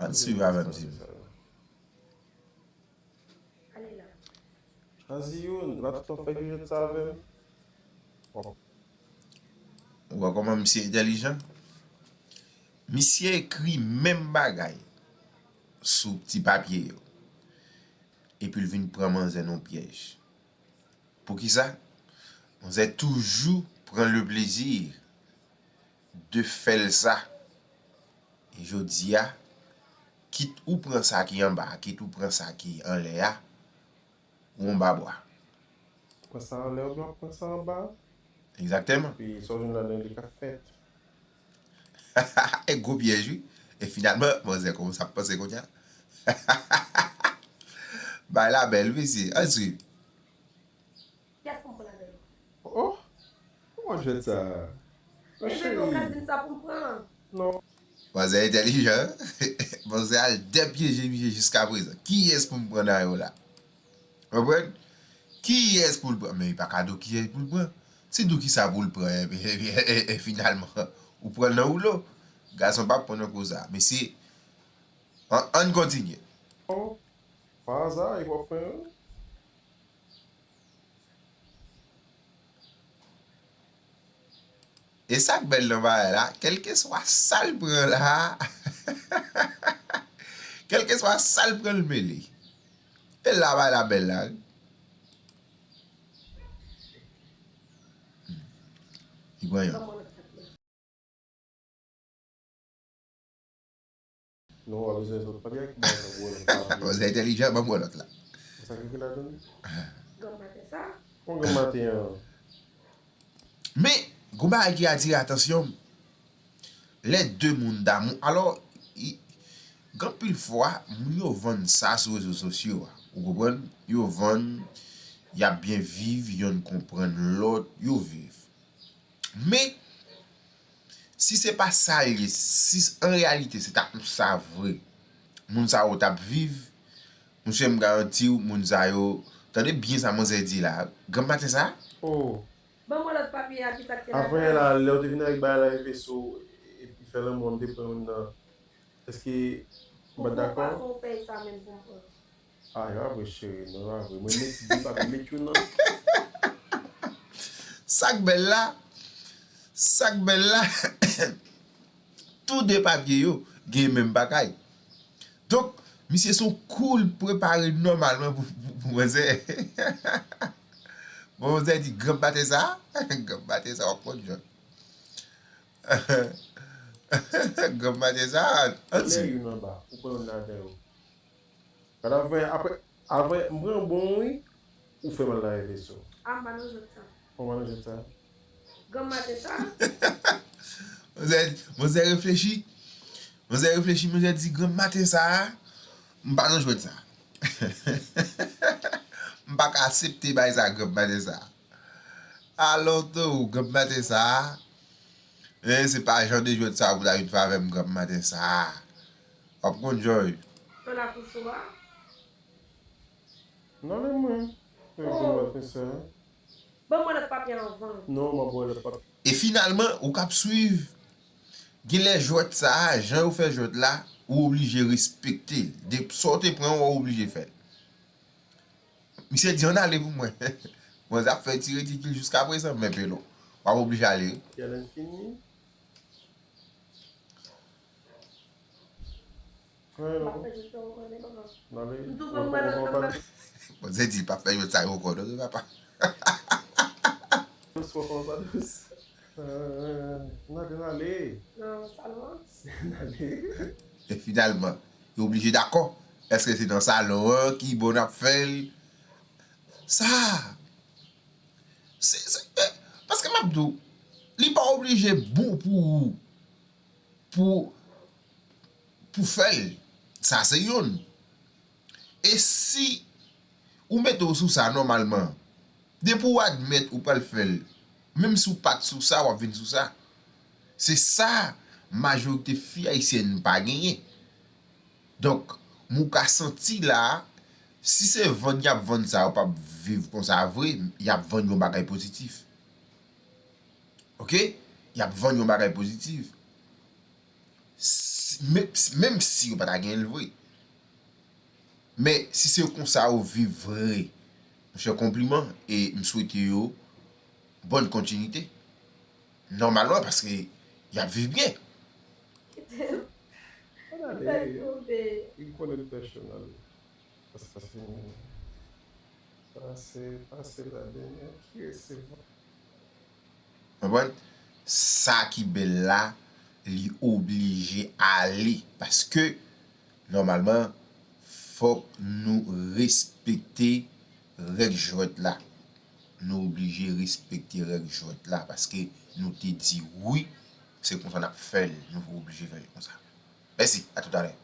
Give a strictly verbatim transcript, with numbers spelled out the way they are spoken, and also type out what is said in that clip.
Ann swiv avè m, di m. Chwazi youn, n ap tout fè ki jwèt sa avè m. Ou wè kòman misye entèlijan? Misye ekri menm bagay sou ti papye yo. Epi l vin pran manzè nan pyèj. Poukisa? Manzè toujou pran le plaisir de fè l sa. E jodi a, kit ou pran sa ki anba a, kit ou pran sa ki anlè a, ou anba bwa. Pran sa anlè oubyen w ap pran sa anba. Egzakteman. Epi sa w jwenn ladan li k ap fèt. E gwo pyèj, wi. E finalman, manzè kòmanse ap panse kounye a. Bagay la bèl, wi, mesye. Ann swiv. Kiyès pou m pran ladan yo? Oh, kòman jwèt sa? Ebyen, ou ka di m sa pou m pran. Non. Manzè entèlijan. Manzè al depyeje misye jiskaprezan. Kiyès pou m pran nan yo la? Konprann? Kiyès pou l pran? Men li pa ka di w kiyès pou l pran. Si di w kisa pou l pran, epi, epi, e, e, e finalman, ou pran l nan woulo. Gason p ap pran nan kou sa. Mesye, an, ann kontinye. Oh, pa aza, e w ap pran yo? E sa k bèl nan bagay la, kèlkeswa sa l pran la, kèlkeswa sa l pran, l mele. E la bagay la bèl la, wi. Li pran yon. Non, w ap bezwen sot papye ak bay sa pou wè lòt papye. Manzè entèlijan, ban m wè lòt la. Sa ki ekri ladan l? Granm maten sa? Bon, granm maten an. Men, gon bagay ki atire atansyon m. Lè de moun damou, alò, i, gen anpil fwa, moun yo vann sa sou rezo sosyo a. Ou konprann? Yo vann, y ap byen viv, yonn konprann lòt, yo viv. Men, si se pa sa l ye, si an reyalite se ta konsa vre, moun sa yo t ap viv, monchè, m garanti w, moun sa yo, tande byen sa manzè di la, granm maten sa. Oh. Ban mwen lòt papye a, ki sa k te ladan l? Avanyè la, lè w te vin avèk bagay la, epi sou, epi fè lanmou an, m te pran youn nan. Èske ou pa t dakò? Pou fason w fè sa menm pou m pran. Ah, e pa vre, cheri, non, e pa vre. Mwen met de papye, met youn nan. Sa k bèl la, sa k bèl la, tou de papye yo gen menm bagay. Donk, misye se yon kou l prepare nòmalman pou, pou, pou manzè. Bon, manzè di, granm maten sa, granm maten sa, w ap konn jòj. Granm maten sa, ann di. Lè youn anba, ou pran youn ladan yo. Gad avanyè, apre, avanyè, m pran bon wi, ou fè m al nan reveso. A, m pa nan jwèt sa. Ou pa nan jwèt sa? Granm maten sa? Manzè, manzè reflechi. Manzè reflechi, manzè di, granm maten sa, m pa nan jwèt sa. M pa ka aksepte bagay sa, granm maten sa. Alò tou, granm maten sa, e, se pa jan de jwèt sa pou ta vin fè avè m granm maten sa. W ap konn jòj. Nan lakou cho a? Nan men mwen. Oh. Granm maten sa. Ban mwen lòt papye anvan. Non, m ap ba w lòt papye. E finalman, ou k ap swiv, genlè jwèt sa a, jan yo fè jwèt la, ou oblije respekte l. De, sa w te pran, w oblije fè l. Misye di, ann ale pou mwen. Manzè ap fè ti ridikil jiskaprezan, men Pelo, w ap oblije ale wi. Challenge fini. Anyen non. M ap fè jwèt sa ankò, men papa. N ale. M tou pran mwen nan. Manzè di l p ap fè jwèt sa yo ankò, non, papa. Dous, papa, pa dous. N ale, n ale. Nan salon an? N ale. E finalman, yo oblije dakò. Èske se nan salon an ki bon n ap fè l? Sa, se, se, eh, paske m ap di w, li pa oblije bon pou ou, pou, pou fè l. Sa se youn. E si ou mete w sou sa nòmalman, depi w admèt ou pral fè l, menm si w pa t sou sa, w ap vin sou sa. Se sa majorite fi ayisyèn pa genyen. Donk, men w ka santi la, si se vann y ap vann sa, yo p ap viv konsa vre, y ap vann yon bagay pozitif. Oke? Y ap vann yon bagay pozitif. Si, Menm si yo pa ta genyen l vre. Men si se konsa yo viv vre, monchè, konpliman e m swete yo bòn kontinite. Nòmalman, paske y ap viv byen. Ann ale, li konnen l fè cho nan li. Sa se fini. Sa se pase la dènye ki resevwa. Konprann? Sa ki bèl la, li oblije ale. Paske, nòmalman, fòk nou respekte règ jwèt la. Nou oblije respekte règ jwèt la. Paske nou te di wi, se konsa n ap fè l. Nou oblije fè l konsa. Mèsi, a toutalè.